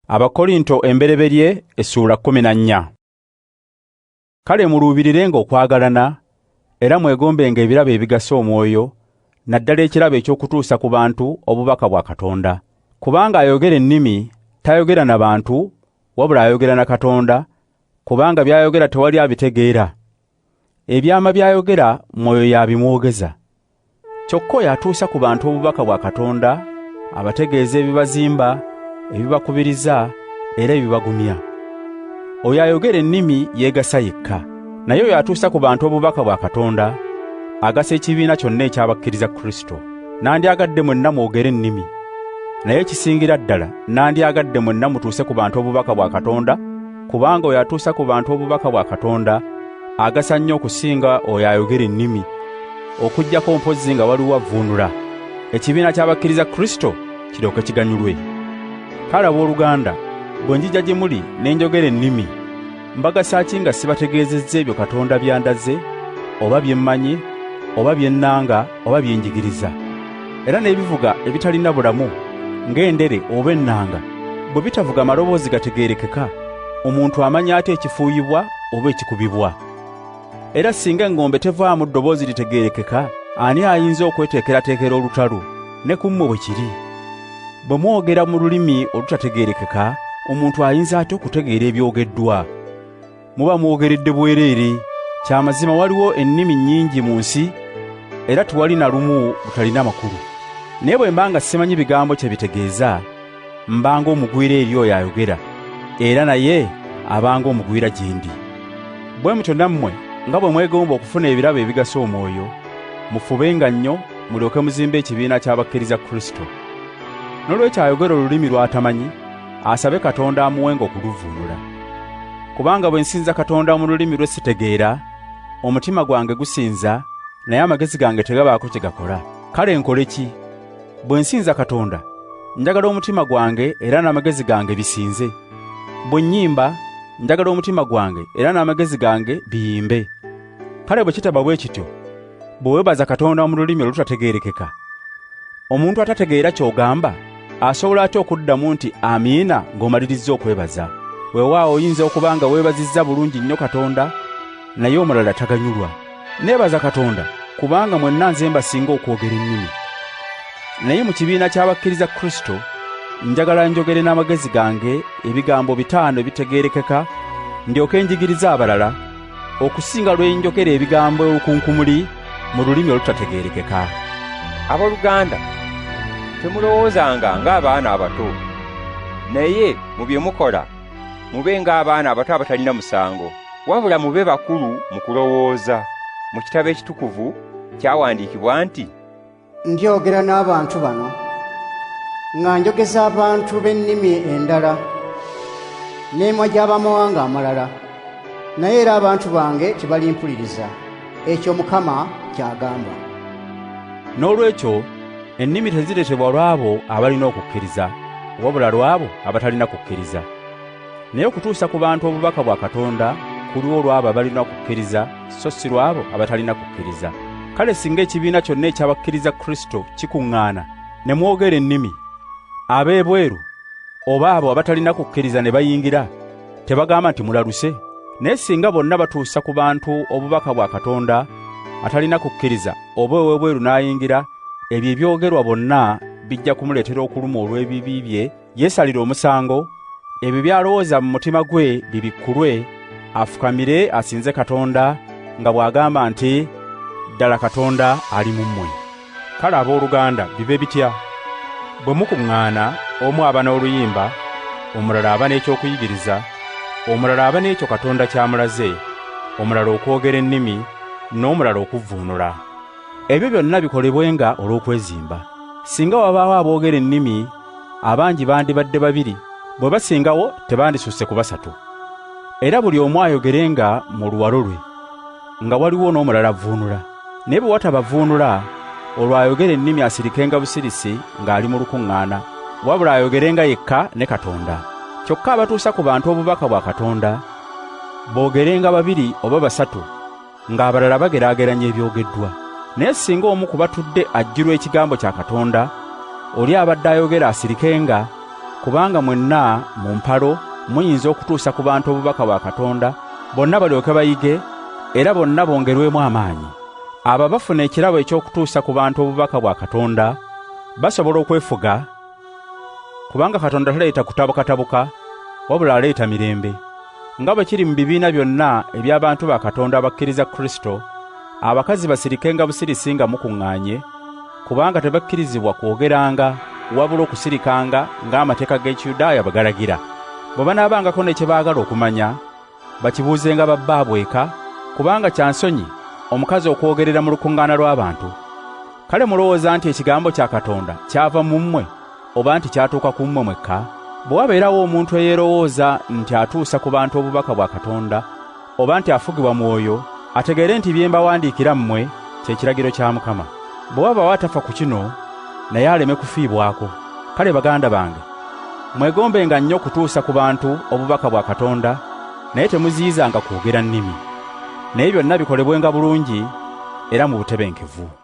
Abakorinto embereberye essuula 14. Kale muluubirirenga okwagalana era mwegombenga ebirabo ebigasa omwoyo, naddala ekirabo eky'okutuusa ku bantu obubaka bwa Katonda. Kubanga ayogera ennimi tayogera na bantu, wabula ayogera na Katonda, kubanga by'ayogera tewali abitegeera. Ebyama by'ayogera mwoyo y'abimwogeza. Kyokka oyo atuusa ku bantu obubaka bwa Katonda abategeeza ebibazimba, ebibakubiriza era ebibagumya. Oyo ayogera ennimi yeegasa yekka, naye oyo atuusa ku bantu obubaka bwa Katonda agasa ekibiina kyonna eky'abakkiriza Kristo. Nandyagadde mwenna mwogere ennimi, naye ekisingira ddala nandyagadde mwenna mutuuse ku bantu obubaka bwa Katonda, kubanga oyo atuusa ku bantu obubaka bwa Katonda agasa nnyo okusinga oyo ayogera ennimi, okuggyako mpozzi nga waliwo avvuunula, ekibiina ky'abakkiriza Kristo kiryoke kiganyulwe. Kale abooluganda, bwe njija gye muli ne njogera ennimi, mbagasa ki nga sibategeezezza ebyo Katonda by'andaze, oba bye mmanyi, oba bye nnanga, oba bye njigiriza? Era n'ebivuga ebitalina bulamu ng'endere oba ennanga bwe bitavuga maloboozi gategeerekeka, omuntu amanya atya ekifuuyibwa oba ekikubibwa? Era singa engombe tevaamu ddoboozi litegeerekeka, ani ayinza okweteekerateekera olutalo? Ne ku mmwe bwe kiri. Bwe mwogera mu lulimi olutategeerekeka, omuntu ayinza atya okutegeera ebyogeddwa? Muba mwogeredde bwereere. Kya mazima waliwo ennimi nnyingi mu nsi, era tewali na lumu lutalina makulu. Naye bwe mba nga simanyi bigambo kye bitegeeza, mba ng'omugwira eri oyo ayogera, era naye aba ng'omugwira gye ndi. Bwe mutyo nammwe nga bwe mwegomba okufuna ebirabo ebigasa omwoyo, mufubenga nnyo mulyoke muzimbe ekibiina ky'abakkiriza Kristo. Noolwekyo ayogera olulimi lw'atamanyi, asabe Katonda amuwenga okuluvvuunula. Kubanga bwe nsinza Katonda mu lulimi lwe sitegeera, omutima gwange gusinza, naye amagezi gange tegabaako kye gakola. Kale nkole ki? Bwe nsinza Katonda, njagala omutima gwange era n'amagezi gange bisinze. Bwe nnyimba, njagala omutima gwange era n'amagezi gange biyimbe. Kale bwe kitaba bwe kityo, bwe weebaza Katonda mu lulimi olutategeerekeka, omuntu atategeera ky'ogamba asobola atya okuddamu nti amiina ng'omalirizza okwebaza? Weewaawo oyinza okuba nga weebazizza bulungi nnyo Katonda, naye omulala taganyulwa. Neebaza Katonda kubanga mwenna nze mbasinga okwogera ennimi. Naye mu kibiina ky'abakkiriza Kristo njagala njogere n'amagezi gange ebigambo 5 ebitegeerekeka, ndyoke njigirize abalala, okusinga lwe njogera ebigambo olukunkumuli mu lulimi olutategeerekeka. Abooluganda, temulowoozanga ng'abaana abato, naye mu bye mukola mube ng'abaana abato abatalina musango, wabula mube bakulu mu kulowooza. Mu kitabo ekitukuvu kyawandiikibwa nti, Ndyogera n'abantu bano nga njogeza abantu b'ennimi endala n'emwa gy'abamawanga amalala, naye era abantu bange tebalimpuliriza. Ekyo Mukama ky'agamba. Noolwekyo ennimi tezireetebwa lw'abo abalina okukkiriza, wabula lw'abo abatalina kukkiriza. Naye okutuusa ku bantu obubaka bwa Katonda kuliwo lw'abo abalina okukkiriza, so si lw'abo abatalina kukkiriza. Kale singa ekibiina kyonna eky'abakkiriza Kristo kikuŋŋaana ne mwogera ennimi, ab'ebweru oba abo abatalina kukkiriza ne bayingira, tebagamba nti mulaluse? Naye singa bonna batuusa ku bantu obubaka bwa Katonda, atalina kukkiriza oba ow'ebweru n'ayingira, ebyo ebyogerwa bonna bijja kumuleetera okulumwa olw'ebibi bye, yeesalire omusango, ebyo by'alowooza mu mutima gwe bibikkulwe, afukamire asinze Katonda nga bw'agamba nti, ddala Katonda ali mu mmwe. Kale abooluganda bibe bitya? Bwe mukuŋŋaana, omu aba n'oluyimba, omulala aba n'ekyokuyigiriza, omulala aba n'ekyo Katonda ky'amulaze, omulala okwogera ennimi, n'omulala okuvvuunula. Ebyo byonna bikolebwenga olw'okwezimba. Singa wabaawo aboogera ennimi, abangi bandibadde babiri, bwe basingawo tebandisusse ku basatu. Era buli omu ayogerenga mu luwalo lwe, nga waliwo n'omulala avvuunula. Naye bwe wataba avvuunula, olwo ayogera ennimi asirikenga busirisi ng'ali mu lukuŋŋaana, wabula ayogerenga yekka ne Katonda. Kyokka abatuusa ku bantu obubaka bwa Katonda boogerenga babiri oba basatu, ng'abalala bageraageranya ebyogeddwa. Naye singa omu ku batudde ajjirwa ekigambo kya Katonda, oli abadde ayogera asirikenga, Kubanga mwenna mu mpalo muyinza okutuusa ku bantu obubaka bwa Katonda, bonna balyoke bayige era bonna bongerwemu amaanyi. Abo abafuna ekirabo eky'okutuusa ku bantu obubaka bwa Katonda basobola okwefuga, kubanga Katonda taleeta kutabukatabuka, wabula aleeta mirembe. Nga bwe kiri mu bibiina byonna eby'abantu ba Katonda abakkiriza Kristo, abakazi basirikenga busirisi nga mukuŋŋaanye, kubanga tebakkirizibwa kwogeranga wabula okusirikanga ng'amateeka g'Ekiyudaaya bwe galagira. Bwe banaabangako ne kye baagala okumanya, bakibuuzenga babbaabwe eka, kubanga kya nsonyi omukazi okwogerera mu lukuŋŋaana lw'abantu. Kale mulowooza nti ekigambo kya Katonda kyava mu mmwe oba nti kyatuuka ku mmwe mwekka? Bwe wabeerawo omuntu eyeerowooza nti atuusa ku bantu obubaka bwa Katonda oba nti afugibwa Mwoyo, ategeere nti bye mbawandiikira mmwe kye kiragiro kya Mukama. Bwe wabaawo atafa ku kino, naye aleme kufiibwako. Kale baganda bange, mwegombenga nnyo okutuusa ku bantu obubaka bwa Katonda, naye temuziyizanga kwogera nnimi. Naye byonna bikolebwenga bulungi era mu butebenkevu.